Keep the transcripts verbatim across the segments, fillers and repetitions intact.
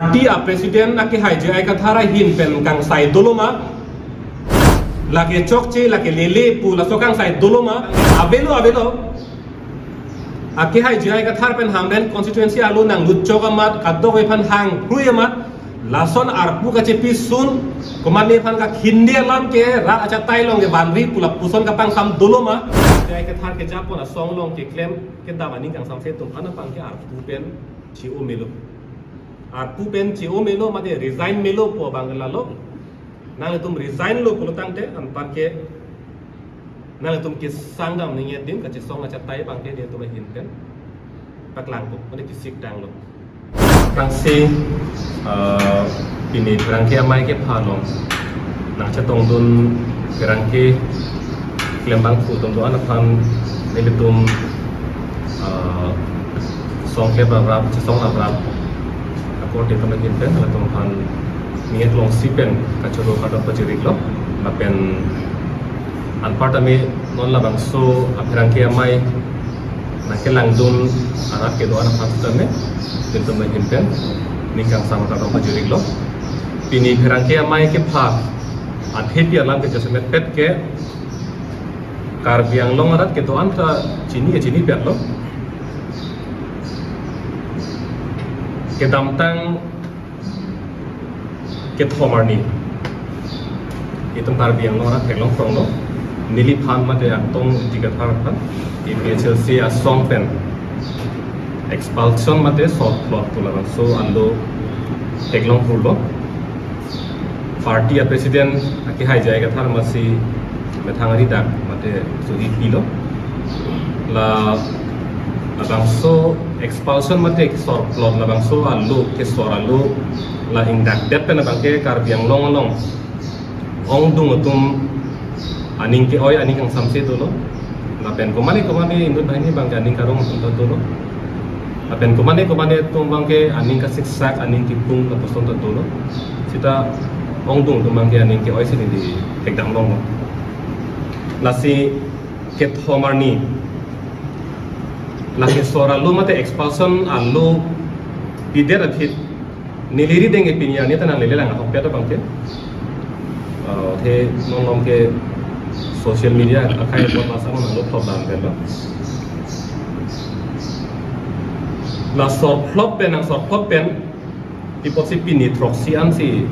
Party a president akehai J I Kathar ahin pen kangsai dolo ma? Lake chokche, lake lele pu laso kangsai dolo ma? Avelo, avelo. Akehai J I Kathar pen Hamren constituency arlo nanglut chok amat, kadokave aphan hanghrui amat, lason arpu kachepi sun, komatne aphan kakhinde alam ke rat achatai along ke vanri pu lapuson kapangsam dolo ma? J I Kathar kejapon asong along keklem kedam aning kangsamse atum an aphan ke arpu pen che-o melo. Arpu pen che-o melo mate resign melo pu abang ke lalo. Nanglitum resign lo pulo tangte anparke nanglitum kesang dam ningje adim kachesong achatai abang ke nelitum ahin pen paklangpo, mane kesik tanglo. Tangsi, eh, pini pherangke amei kepha along nangchetongdun pherangke klembangphu atum do-an aphan nelitum, eh, song klep raprap, chesong raprap akorte atum ahin pen nangtum aphan ningje klongsi pen kachoro kardom pajiriklo. Lapen anparta me non labangso apherangke amei nangkelangdun arat kedo-an aphan sitame nelitum ahin pen ning kangsam kardom pajiriklo. Pini pherangke amei kepha athepi alam kejasemet pet ke Karbi Anglong arat kedo-an ta chini, chinipetlo. Kedamtang kethom arni itum Karbi Anglong arat theklong tonglo. Neliphan mate Angtong Ingti Kathar aphan A P H L C asong pen expulsion mate sorplot pu labangso alo theklong kurlo. Party a president akehai J I Kathar amatsi methang ari dak mate suri pilo. La, labangso expulsion mate sorplot labangso alo, kesor alo la ingdakdet pen abang ke Karbi Anglong along ongdung atum aning ke-oi aning kangsamse dolo. Lapen komane komane inut banghini abang ke aning karong atum ta dolo. Lapen komane komane atum abang ke aning kasiksak, aning kipung lapuson ta dolo. Seta ongdung atum abang ke aning ke-oi si neli thekdam longlo. Lasi kethom arni la kesor alo mate expulsion alo pidet aphi neli rideng ke pini arni ta nanglele lang ahokpet abang ke. Ah, the non along ke social media akai apot masa mo nanglo problem kan lo. La sorplot pen, nang sorplot pen pi apotsi pini throksi ansi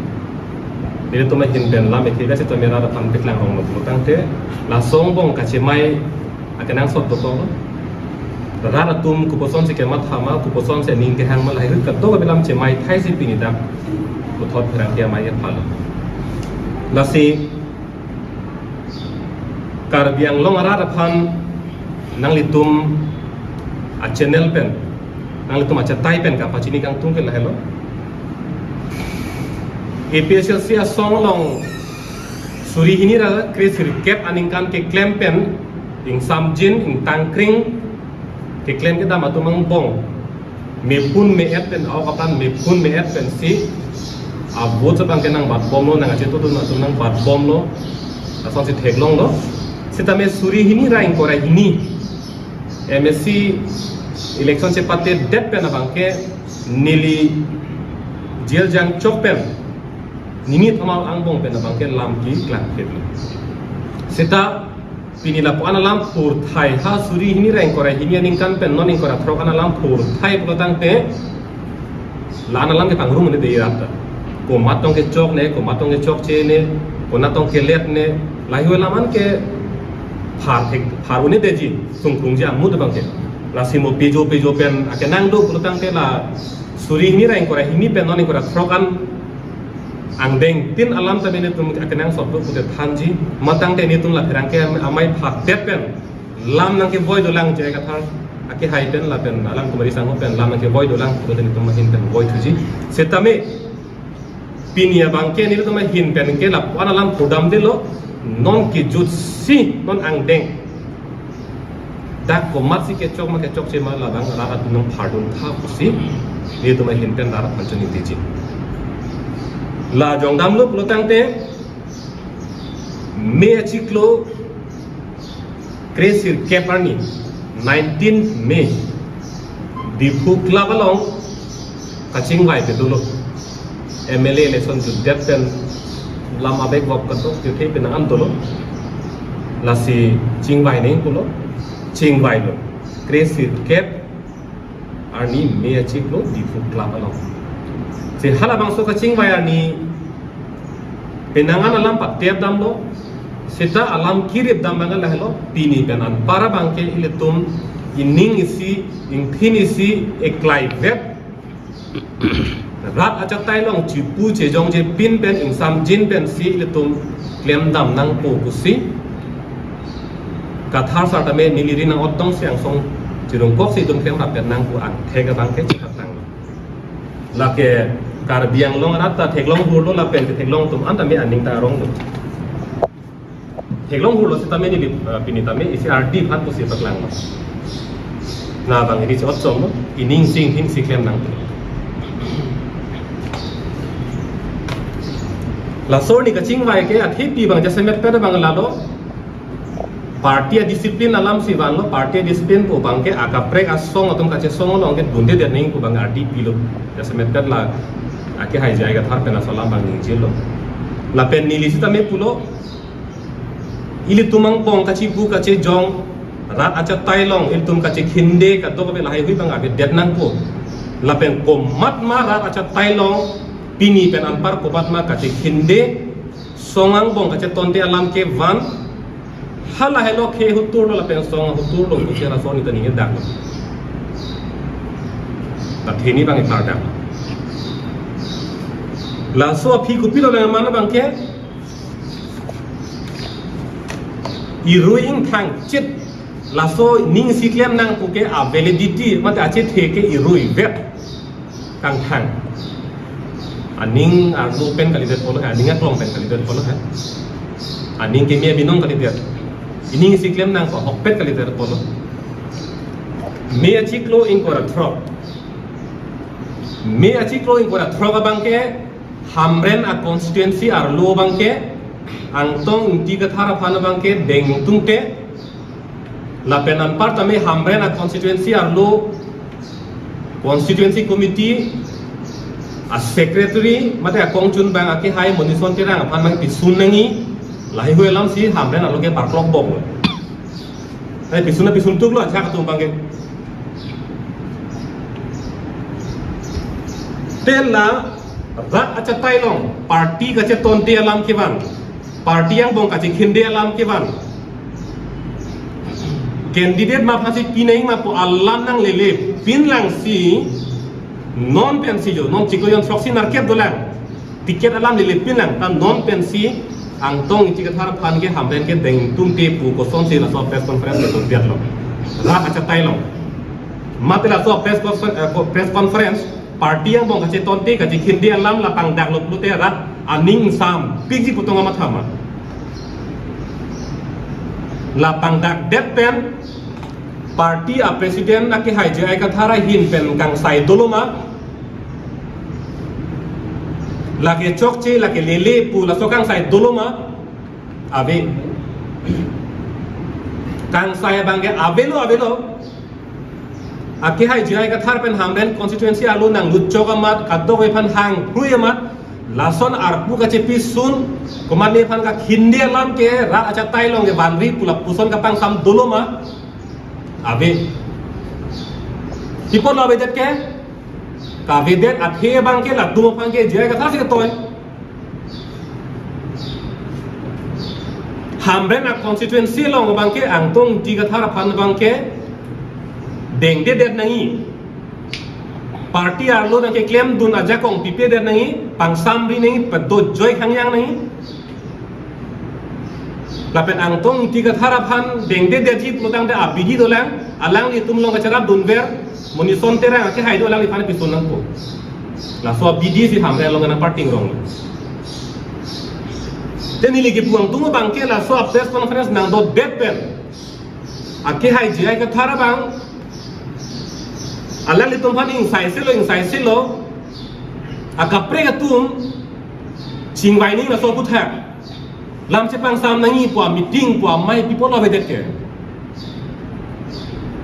nelitum ahin pen lam ekhega sitame rat aphan paklang ronglo pulo tangte laso angbong kachemai akenangsot dokok. Rat atum kopuson si kematha ma, kopuson si aning kehang ma, lahai ahut kadokave alam chemai thai si pini dak puthot pherangke amei kepha lo. Lasi Karbi Anglong arat aphan nanglitum a channel pen, nanglitum achatai pen kapachini kangtung ke lahelo. A P H L C asong along suri hini ra kre sirkep aningkan keklem pen ingsamjin ingtangkring keklem kedam atum angbong mephun me-et pen, aok apran mephun me-et pensi a vote abang ke nangbatbomlo, nang achetu atum nangbatbomlo, lasonsi theklonglo. Sitame suri hini ra ingkoi ra hini M A C election chepatedet pen abang ke neli jail jangchok pen ninit amau angbong pen abang ke lam keklangkhetlo. Seta pini lapu-an alam phurthai, ha suri hini ra ingkoi ra hini aningkan pen non ingkoi ra throk an alam phurthai pulo tangte la-an alam kepangrum un-edetji rat ta. Komat tong kechok ne, komat tong kechokche ne, konat tong kelet ne, lahai alam an ke phar thek, phar un-edetji, sungkrungji amut abang ke. Lasi mo pejo pejo pen akenang do pulo tangte la suri hini ra ingkoi ra hini pen non ingkoi ra throk an angdeng tin alam ta nelitum akenangsot do pute thanji, matangte nelitum la pherangke amei phatet pen lam nangkevoi dolang J I Kathar akehai pen lapen alam kumari sangho pen lam nangkevoi dolang pute nelitum ahin pen voi thuji. Sitame pini abang ke nelitum ahin pen ke lapu-an alam phurdamdetlo, non kejutsi non angdeng dak komatsi kechok ma kechokche ma labang rat atum nangphardun tha pusi nelitum ahin pen rat aphan choningri ji. La jongdamlo pulo tangte May achiklo kre sirkep arni, nineteenth May, Diphu Club along kachingvai pe dolo. M L A election jutdet pen lam abek bok katok juthe penang an dolo. Lasi chingvai nangji pulo, chingvailo. Kre sirkep arni May achiklo Diphu Club along. Si halabangso kachingvai arni penang an alam patep damlo. Seta alam kirip dam abang lahelo, pini pen anpar abangke ilitum ining isi, ingthin isi, eklai vet. Rat achatai along chipu chejongje pin pen ingsamjin pensi ilitum klem dam nangpo pusi Kathar sar tame neli ri nang-ot tongsi angsong chirungkoksi itum klemrap pen nangpo, angthek abangke chepatang. Lake Karbi Anglong arat ta theklong hurlo lapen ketheklong atum an tame aning ta aronglo. Theklong hurlo sitame neli, eh, pini tame isi ardi aphan pusi paklanglo. Na abang iri chot chomlo, ining isi ingthin isi klem nang. Laso arni kachingvai ke athe pi abang jasemet pen abang lalo. Party a-discipline alamsi vanlo, party a-discipline pu abangke akaprek asong atum kachesong along ke dunde det nangji pu abang ardi pilo. Jasemet pen la akehai J I Kathar pen laso alam abang ningjelo. Lapen neli sitame pulo, ilitum angbong kachipu kachejong, rat achatai along ilitum kachekhinde kadokave lahaihui abang avedet nangpo. Lapen komatma rat achatai along pini pen anpar komatma kachekhinde, song angbong kachetonte alam kevan, halahelo khe huturlo lapen song huturlo pusi laso arni ta ningje daklo. Athe ni abang ipar dak. Laso aphi kopilo nangman abangke, irui ingthang chit, laso ining isi klem nang puke a-validity mate achethe ke irui vet kangthang. Aning arlo pen kalidet pulo he, aning aklong pen kalidet pulo he. Aning keme abinong kalidet. Ining isi klem nang ko hokpet kalidet pulo. May achiklo ingkoi ra throk. May achiklo ingkoi ra throk abangke Hamren a-constituency arlo abangke Angtong Ingti Kathar aphan abangke dengtungte, lapen anpar tame Hamren a-constituency arlo constituency committee a-secretary mate akongchun abang akehai Monison Terang aphan abang pisun nangji, lahaihui alamsi Hamren arlo ke parklok boklo. Ai pisun na pisun tuklo, ajahak atum abangke. Te la rat achatai along party kachetonte alam kevan, party angbong kachekhinde alam kevan, candidate ma aphansi pi nangji ma pu alam nanglele pinlangsi, non pensi jo, non chiklo jon throksi nerkep dolang. Ticket alam lele pinlang, ta non pensi Angtong Ingti Kathar aphan ke Hamren ke dengtungte pu kosonsi laso press conference kedo diatlo. Rat achatai along. Mate laso press confer-, eh, ko-, press conference, party angbong kachetonte kachekhinde alam la pangdaklo pulote rat aning ingsampikji pu tong amat hama. La pangdakdet pen party a-president akehai J I Kathar ahin pen kangsai dolo ma, lake chokche, lake lele pu laso kangsai dolo ma, ave. Kangsai abangke avelo, avelo. Akehai J I Kathar pen Hamren constituency arlo nanglut chok amat, kadokave aphan hangprui amat, lason arpu kachepisun, komatne aphan kakhinde alam ke rat achatai along kevanri pu lapuson kapangsam dolo ma, ave. Pi apotlo avedet ke? Kavedet athe abangke latum aphan ke J I Kathar si ketoi. Hamren a-constituency along abangke Angtong Ingti Kathar aphan abangke dengdedet nangji. Party arlo nangkeklemdun ajakong pipedet nangji, pangsamri nangji, pedo joi khangjang nangji. Lapen Angtong Ingti Kathar aphan dengdedetji pulotangte abidi dolang, alanglitum along kacherapdunver, Monison Terang akehai do alangliphan pisun nangpo. Laso abidi si Hamren along nangparting rong. Te neli kipu angtung abangke laso a-press conference nangdodet pen akehai J I Kathar abang, alanglitum aphan ingsaiselo, ingsaiselo, akaprek atum chingvai nangji laso aputhak. Lam chepangsam nangji pu a-meeting pu amei pi apotlo avedet ke?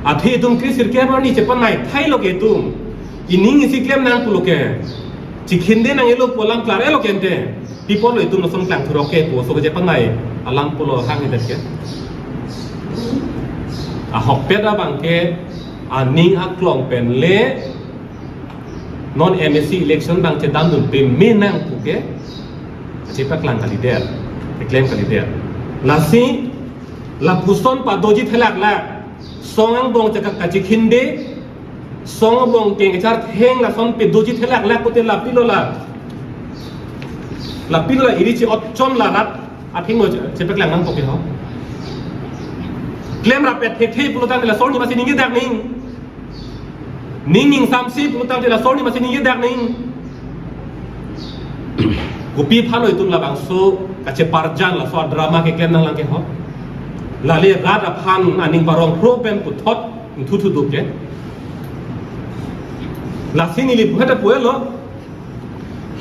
Athe itum kre sirkep arni chepanai thailo ke itum. Ining isi klem nang pulo ke. Chikhinde nang elo pu alam klar-etlo kente. Pi apotlo itum lason klangthurok ke pu aso kachepanai alam pulo hang idet ke. Ahokpet abang ke aning aklong pen le non M A C election abang chedamdun peme nang pu ke chepaklang kalidet, keklem kalidet. Lasi lapuson padoji thelaklak, song angbong chekak kachikhinde, song angbong kengchar theng lason pedoji thelaklak pute lapilo la. Lapilo la iri chi-otchon la rat athengno chepaklang nangpo ke ho. Klem rapet thekthe pulotangte la sor ni masi ningjedak ning. Ning ningsamsi pulotangte la sor ni masi ningjedak ning. Kopi aphanlo itum labangso kacheparjan laso adrama keklem nanglang ke ho. Lale rat aphan aning parong pro pen puthot ingthu thudu ke. Lasi neli puheta puelo.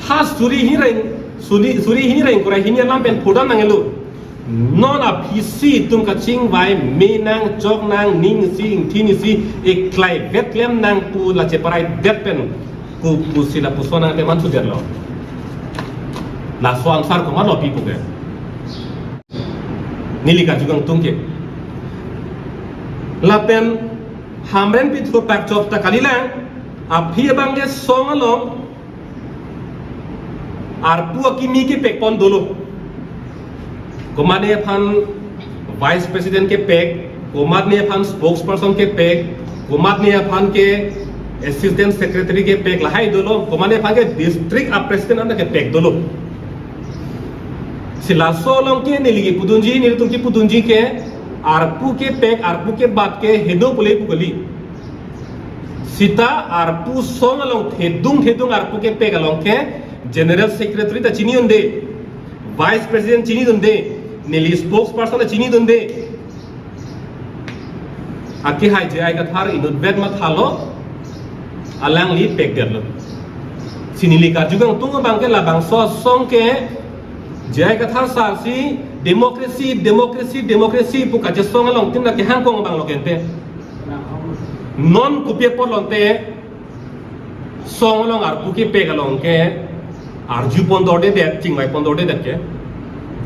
Ha suri hini ra-ing, suri, suri hini ra-ingkoi ra hini alam pen pudam nang elo. Non aphisi itum kachingvai me nang, chok nang, ning isi, ingthin isi, eklai vet klem nang pu la cheparaidet pen ku, pusi lapuson nang teman sudetlo. Laso answer komatlo pi pu ke. Neli karju kangtung ke. Lapen Hamren pithu pakchok ta kalilang, aphi abang ke song along arpu akimi kepek pon dolo. Komatne aphan vice president kepek, komatne aphan spokesperson kepek, komatne aphan ke assistant secretary kepek lahai dolo, komatne aphan ke district a president anta kepek dolo. Si laso along ke neli kepudunji, nelitum kepudunji ke arpu kepek, arpu kebat ke hedo pule pu kali. Seta arpu song along thedung thedung arpu kepek along ke general secretary ta chini unde, vice president chini dunde, neli spokesperson ta chini dunde. Akehai J I Kathar inutvet mathalo, alangli pekdetlo. Si neli karju kangtung abang ke labangso asong ke J I Kathar sir si democracy, democracy, democracy pu kachesong along tin na kehang kong abang lo kente. Non kopi apotlo te song along arpu kepek along ke arju pon dordedet, chingvai pon dordedet ke.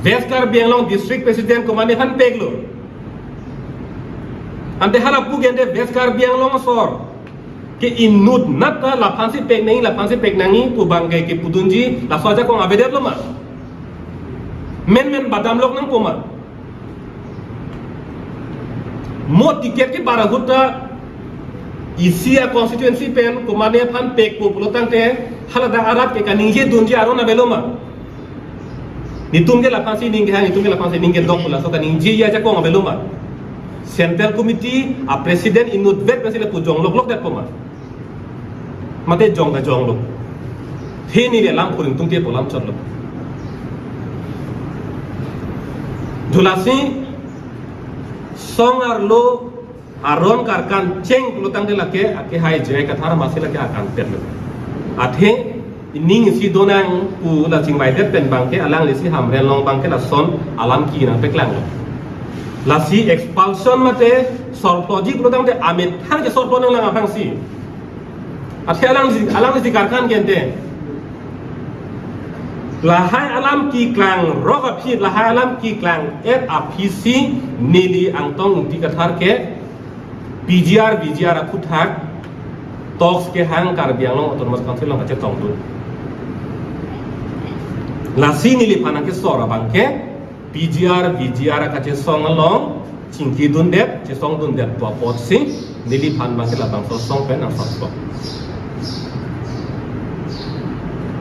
West Karbi Anglong district president komatne aphan peklo. Ante hala pu ke ante West Karbi Anglong asor ke inutnat ta laphansi pek nangji, laphansi pek nangji pu abang ke kepudunji laso ajakong avedetlo ma? Menmen badam lok nangpo ma? Mo ticket kebar ahut ta isi a constituency pen komatne aphan pekpo pulotangte haladak arat ke kaningje dunji aron avelo ma? Netum ke laphansi ning kehang, netum ke laphansi ning kedok pu laso kaningjeji ajakong avelo ma? Central Committee a president inutvet pensi lapu jong loklokdetpo ma? Mate jong ta jonglo. He neli alam phuring tungte pu alam chotlo. Julasi song arlo aron karkan cheng pulotangte lake akehai J I Kathar masi lake akanpetlo. Athe ining isi donang pu la chingvaidet pen abang ke alangli si Hamren along abang ke lason alam kenangpeklanglo. Lasi expulsion mate sorploji pulotangte amethang chesorplo nanglang aphrangsi. Athe alangli, alangli si karkan kente. Lahai alam keklang rok aphi, lahai alam keklang-et aphisi neli Angtong Ingti Kathar ke P G R, V G R aphuthak talks kehang Karbi Anglong Autonomous Council along kachetongdun. Lasi neliphan nangkesor abang ke P G R, V G R kachesong along chingkidundet, chesongdundet pu apotsi neliphan abang ke labangso asong pen nangsorplot.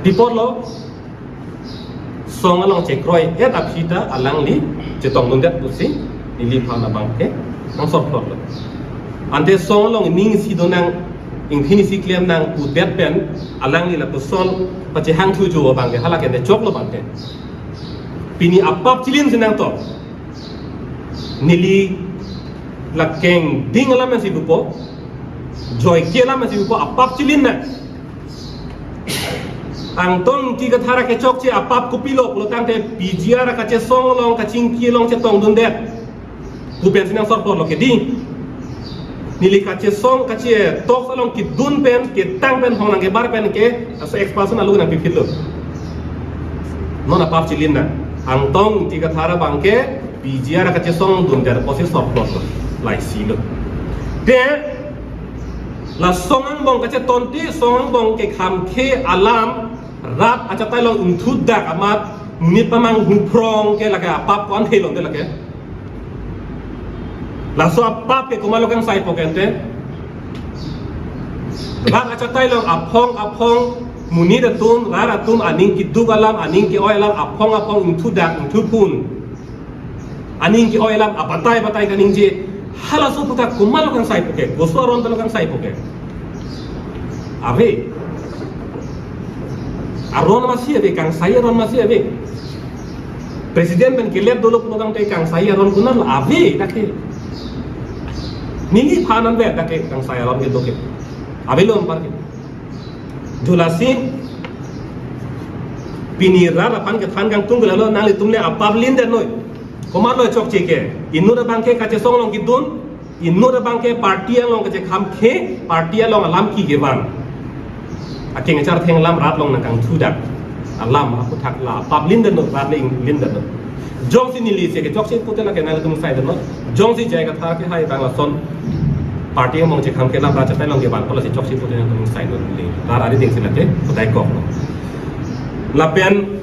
Pi apotlo, song along chekroi-et aphi ta alangli chetongdundet pusi neliphan abang ke nangsorplotlo. Ante song along ning isi donang, ingthin isi klem nang pudet pen alangli lapuson pachehangthujo abang ke hala kente choklo abang ke. Pini apap chilin si nangtok. Neli la kengding alam si pupo, joike alam si pupo, apap chilin nang. Angtong Ingti Kathar kechokche apap kopilo pulotangte P G R kachesong along kachingki along chetongdundet pu pensi nangsorplotlo kedi. Neli kachesong kachetok along kedun pen, ketang pen, hong nangkebar pen ke, laso expulsion alo nangpiphitlo. Non apap chilin na. Angtong Ingti Kathar abang ke P G R kachesong dundet apotsi sorplotlo. Laisilo. Te, la song angbong kachetonte, song angbong kekhamkhe alam, rat achatai along ingthudak amat, monit pamang huphrong ke lake apap ko-an thelong te lake. Laso apap ke komatlo kangsaipo ke ante? Rat achatai along aphong aphong monit atum, rat atum aning keduk alam, aning ke-oi alam, aphong aphong ingthudak, ingthuphun. Aning ke-oi alam, abatai batai kaningje. Halaso aphuthak komatlo kangsaipo ke? Koso aron talo kangsaipo ke? Ave. Aron masi ave, kangsai aron masi ave. President pen kelet dolo pulo tangte kangsai aron konatlo ave dak ke. Neliphan anvet dak ke kangsai aron kedo ke. Avelo anpar ke. Jo lasi pini rat aphan kethan kangtung ke lalo nanglitum le apap lindetnoi. Komatlo chokche ke? Inut abang ke kachesong along kedun, inut abang ke party along kachekhamkhe, party along alam ki kevan. Akeng achar theng alam rat along nangkangthudak alam aphuthak la apap lindetnoi, rat le lindetnoi. Jongsi neli se kechokche pute lake nanglitum saidetnoi. Jongsi J I Kathar kehai abang lason party among chekhamkhe alam rat achatai along kevan pulo si chokche pute nanglitum saidetnoi. Rat arideng si lake pudai kok. Lapen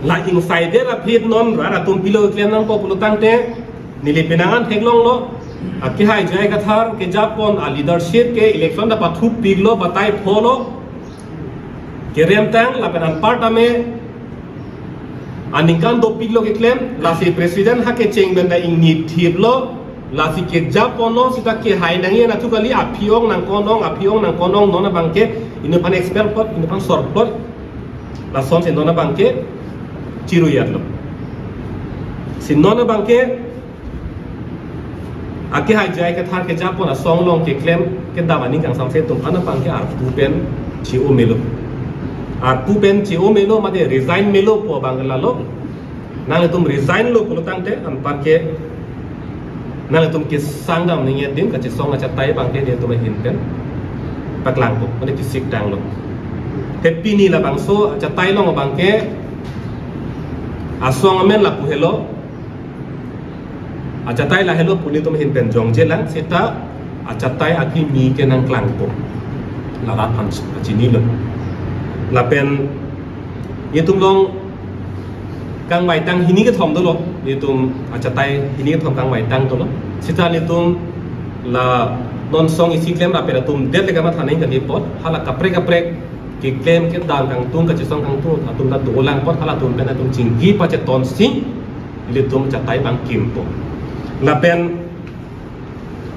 la ingsaidet aphi non rat atum pilo klem nangpo pulo tangte, neli penang an theklonglo, akehai J I Kathar kejapon a leadership ke election ta pathupiklo, batai pholo, keremtang lapen anparta me aningkan dopiklo keklem, lasi president ha kecheng pen ta ingni thiplo, lasi kejaponlo, seta kehai nangji anatthu kali, aphi-ong nangkon-ong, aphi-ong nangkon-ong, non abang ke inut aphan expel plot, inut aphan sor plot, lasonsi non abang ke chiruyatlo. Si non abang ke akehai J I Kathar kejapon asong along keklem kedam aning kangsamse atum an abang ke arpu pen che-o melo. Arpu pen che-o melo mate resign melo pu abang ke lalo. Nanglitum resign lo pulo tangte anpar ke nanglitum kesang dam ningje adim kachesong achatai abang ke nelitum ahin pen paklangpo, mane kesik tanglo. Te pini labangso achatai along abang ke asong amen lapu helo, achatai la helo pu nelitum ahin pen jongjelang, seta achatai akimi ke nangklangpo. La rat aphan chinilo. Lapen itum along kangvaitang hini kethom dolo, itum achatai hini kethom kangvaitang dolo. Seta itum la non song isi klem rapet atum det le kamatha nangji kali apot, hala kaprek kaprek keklem kedam kangtung kachesong kangtung atum ta dolang apot, halatum pen atum chingki pachetonsi ilitum achatai abang kimpo. Lapen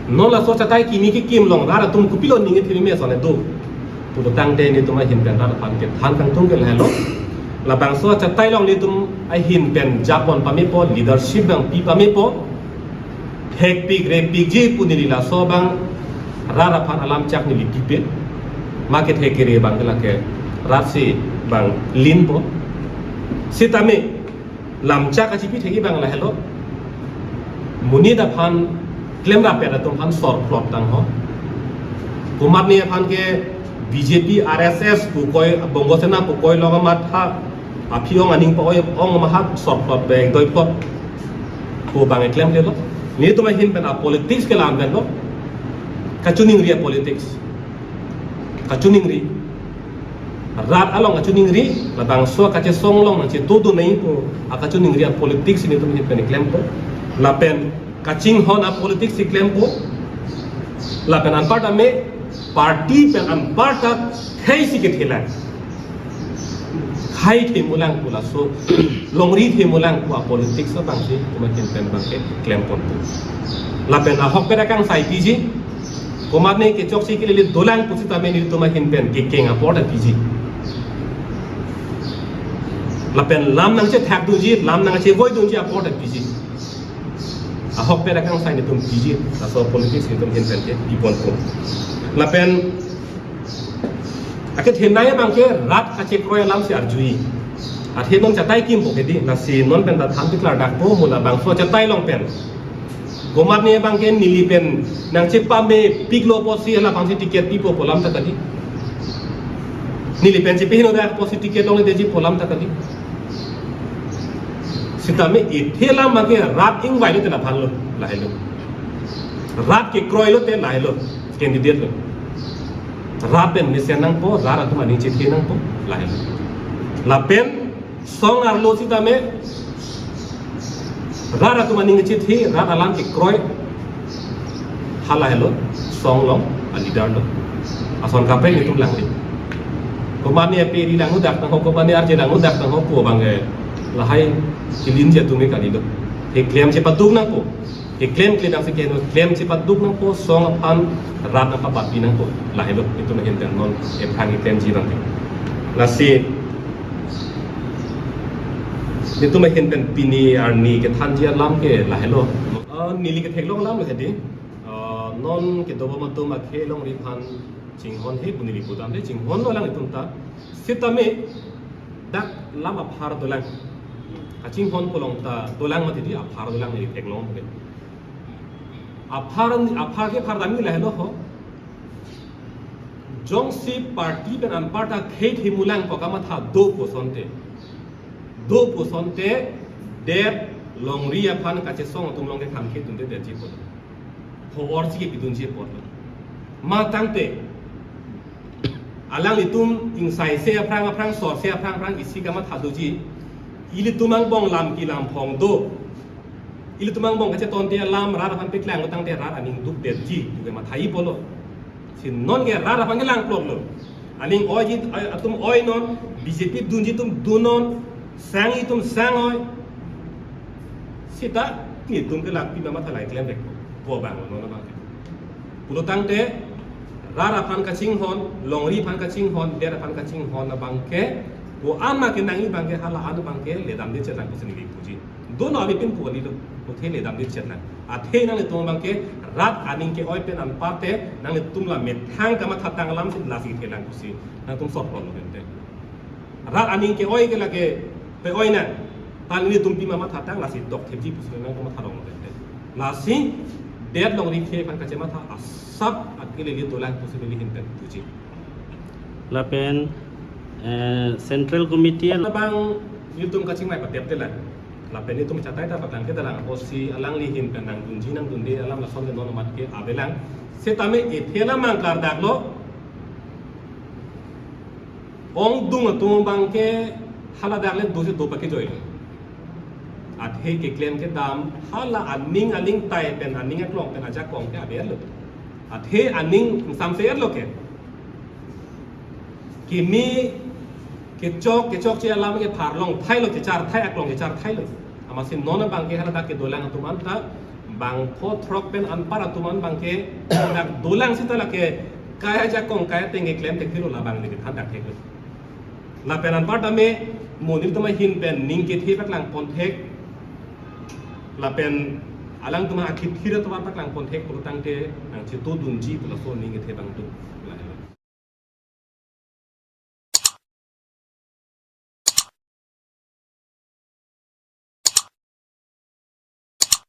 non laso achatai kimi kekim along rat atum kopilo ningje thimi me ason do pulo tangte nelitum ahin pen rat aphan kethan kangtung ke lahelo. Labangso achatai along nelitum ahin pen japon pamepo, leadership abang pi pamepo. Thekpik repikji pu neli laso abang rat aphan alam chak neli pipe. Ma kethek kere abang ke lake rat si abang linpo. Sitame lamchak kachipi thekji abang lahelo. Monit aphan klem rapet atum aphan sor plot tang ho. Komatne aphan ke B J P, R S S pu koi, Bongo Sena pu koi along amat ha aphi-ong aning pa-oi-ong amat ha sor plot beng doi plot pu abang klemklelo. Nelitum ahin pen a politics ke lam pen lo. Kachiningri a politics. Kachiningri. Rat along kachiningri, labangso kachesong along nangchetudun nangji pu akachiningri a politics nelitum ahin pen klempo. Lapen kachinghon a politics si klempo. Lapen anparta me party pen anparta khei si kethelang. Khai themulang pu laso, longri themulang pu a politics abang si nelitum ahin pen abang ke klemponpo. Lapen ahokpet akangsai piji, komatne kechoksi kelele dolang pusitame nelitum ahin pen kekeng apor ta piji. Lapen lam nangchethakdunji, lam nangchevoidunji apor ta piji. Ahokpet akangsai nelitum piji, laso politics nelitum ahin pen ke piponpo. Lapen akethenei abang ke rat kachekroi alam si arjui. Athe non achatai kimpo ke di, lasi non pen ta thanpi klardakpo, mo labangso achatai along pen Komatne abangke neli pen nangchepamepiklo pusi hala aphansi ticket pipo pu alam ta kali. Neli pen chepeheno dak pusi ticket longledetji pu alam ta kali. Sitame athe alam abangke rat ingvai lote la aphan lo, lahelo. Rat kekroi lote lahelo, candidate lo. Rat pen mesen nangpo, rat atum aning chethe nangpo, lahelo. Lapen song arlo sitame rat atum aning chethe, rat alam kekroi, halahelo song along aleader lo. Ason kaprek itum langli. Komatne ape ri langno dak nangho, komatne arje langno dak nangho pu abangke lahai kelinji atum ke kalilo. Keklem chepaduk nangpo. Keklem klemdamsi keheno, klem chepaduk nangpo, song aphan rat nangpabatpi nangpo. Lahelo itum ahin pen non aphrang keklemji abangke. Lasi itum ahin pen pini arni kethanji alam ke lahelo. Ah, neli ketheklong alam lo hedi. Ah, non kedobom atum akhei longri aphan chinghonhe pu neli pudamde, chinghonlo alanglitum ta. Sitame dak lam aphar dolang. Kachinghon pu along ta dolang mati di, aphar dolang neli theklong ke. Aphar, aphar kephar damji lahelo ho. Jongsi party pen anparta khei thimulang pu kamatha do pu asonte. Do pu asonte, det longri aphan kachesong atum along ke kham khedunde detji apot. Pho-orsi kepidunji apot lo. Ma tangte alanglitum ingsaise aphrang aphrang, sorse aphrang aphrang isi kamatha doji. Ilitum angbong lam kelam phong do. Ilitum angbong kachetonte alam rat aphan peklanglo tangte rat aning dukdetji pu ke mathai pulo. Si non ke rat aphan kelang plotlo. Aning oiji, atum oinon, B J P dunji atum dunnon, sangji atum sang-oi. Seta nelitum ke langpi mamatha lai klemvek pu abang non abangke. Pulo tangte rat aphan kachinghon, longri aphan kachinghon, det aphan kachinghon abangke, ko-an ma kenangji abangke hala an abangke ledamde chetlang pusi neli puji. Dono abipin pu kali lo, kothe ledamde chetlang. Athe nanglitum abangke rat aning ke-oi pen anparte nanglitum la methang kamathatang alam si lasi thelang pusi nangtum sot ponlo tangte. Rat aning ke-oi ke lake pe-oi nang. Tan nelitum pima mathatang lasi dokthepji pusi nangtum matha rong tangte. Lasi det longri akhei aphan kachematha asap akele le dolang pusi neli ahin pen puji. Lapen, eh, Central Committee al- Labang nelitum kachingvai patep telang. Lapen nelitum chatai ta paklang kedalang. Apotsi alangli ahin pen nangdunji nangdunde alam lason ke non amat ke avelang. Setame athe alam abang klardaklo. Ongdung atum abangke haladak le dosi do pakejoilo. Athe keklem kedam hala aning aling tai pen aning aklong pen ajakong ke averlo. Athe aning ingsamse-etlo ke. Kimi kechok kechokche alam ke pharlong thailo, kecharthai aklong kecharthailo. Amatsi non abangke haladak kedolang atum anta bang pho throk pen anpar atum an abangke dak dolang seta lake kai ajakong kai ateng keklem thekthelo labang neli than dak theklo. Lapen anpar tame mo nelitum ahin pen ning kethe paklang ponthek. Lapen alangtum akhithir atum paklang ponthek pulo tangte nangchetudunji pu laso ning kethe abang do.